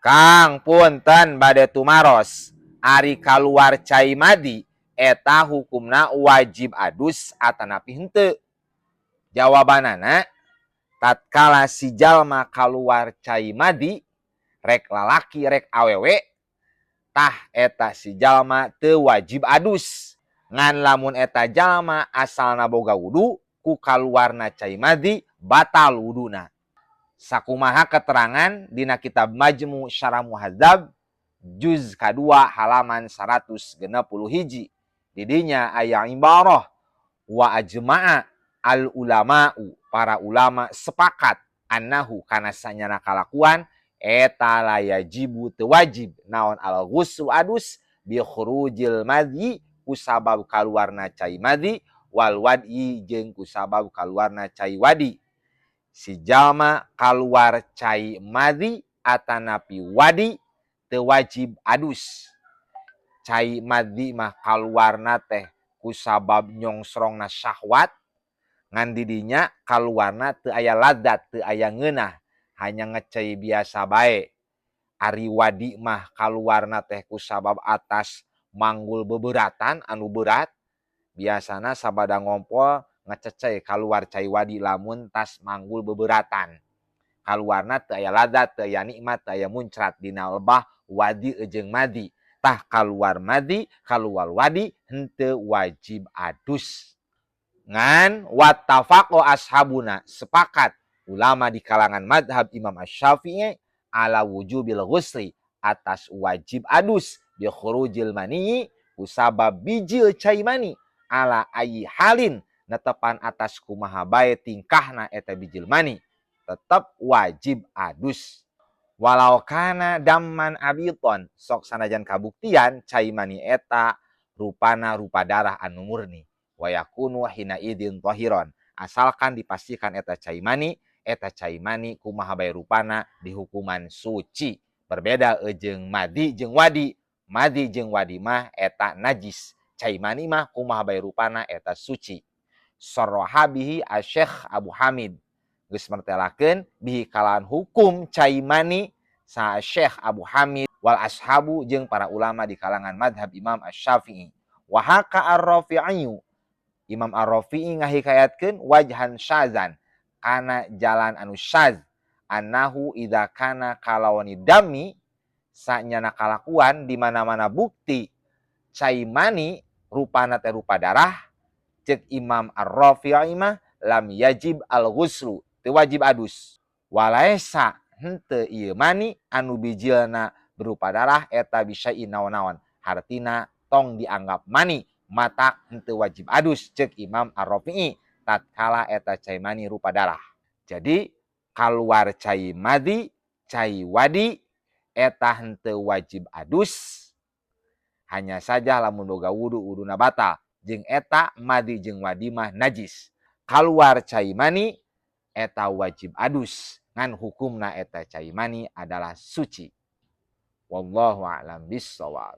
Kang, punten bade tumaros, ari kaluar cai madi eta hukumna wajib adus atanapi henteu? Jawabanana, tatkala si jalma kaluar cai madi, rek lalaki rek awewe, tah eta si jalma teu wajib adus. Ngan lamun eta jalma asalna boga wudu, ku kaluarna cai madi batal wuduna. Sakumaha keterangan dina kitab Majmu Syarah Muhadzab juz kadua halaman 161. Didinya aya ibarah wa ajma'a al ulama'u, para ulama sepakat, annahu kana sanyana kalakuan eta la yajibu teu wajib naon al ghuslu adus bi khurujil madhi kusabab kaluarna cai madhi, wal wad'i jeung kusabab kaluarna cai wadi. Si jalma kaluar cai madhi atanapi wadi teu wajib adus. Cai madhi mah kaluarna teh kusabab nyongsrongna syahwat, ngan didinya kaluarna teu aya ladzat, teu aya ngeunah, hanya ngecei biasa bae. Ari wadi mah kaluarna teh kusabab atas manggul beberatan anu berat. Biasana sabada ngompol ngececei kaluar cai wadi. Lamun tas manggul beberatan, kaluarna teu aya ladzat, teu aya nikmat, teu aya muncrat dina lebah wadi jeung madi. Tah, kaluar madi, kaluar wadi henteu wajib adus. Ngan wattafaqo ashabuna, sepakat ulama di kalangan madhab Imam Asy-Syafi'i, ala wujubil ghusli atas wajib adus, bi khurujil mani kusabab bijil cai mani, ala ayi halin netepan atas kumaha bae tingkahna eta bijil mani, tetap wajib adus. Walau kana damman abiton, sok sanajan kabuktian cai mani eta rupana rupa darah anu murni, wa yakunu hina idzin tahiron, asalkan dipastikan eta cai mani, eta cai mani kumaha bae rupana dihukuman suci. Berbeda jeung madi jeung wadi. Madi jeung wadi mah eta najis, cai mani mah kumaha bae rupana eta suci. Sarraha bihi Asy-Syekh Abu Hamid, geus mertelakeun bihi kalawan hukum cai mani sa Syekh Abu Hamid, wal ashabu jeung para ulama di kalangan madhab Imam Asy-Syafi'i. Wa haka Ar-Rafi'i, Imam Ar-Rafi'i ngahikayatkeun, wajhan syazan kana jalan anu syaz, annahu idza kana kalawani dami, sanyana kalakuan di mana-mana bukti cai mani rupana teh rupa darah, cek Imam Ar-Rafi'i mah lam yajib al-ghuslu, teu wajib adus. Walaisa henteu ieu mani anu bijilna berupa darah eta bisa naon-naon, hartina tong dianggap mani, matak henteu wajib adus cek Imam Ar-Rafi'i tatkala eta cai mani rupa darah. Jadi kaluar cai madi, cai wadi eta henteu wajib adus, hanya saja lamun boga wudu, wuduna batal. Jeung eta madi jeung wadi mah najis. Kaluar cai mani eta wajib adus, ngan hukumna eta cai mani adalah suci. Wallahu a'lam bissawab.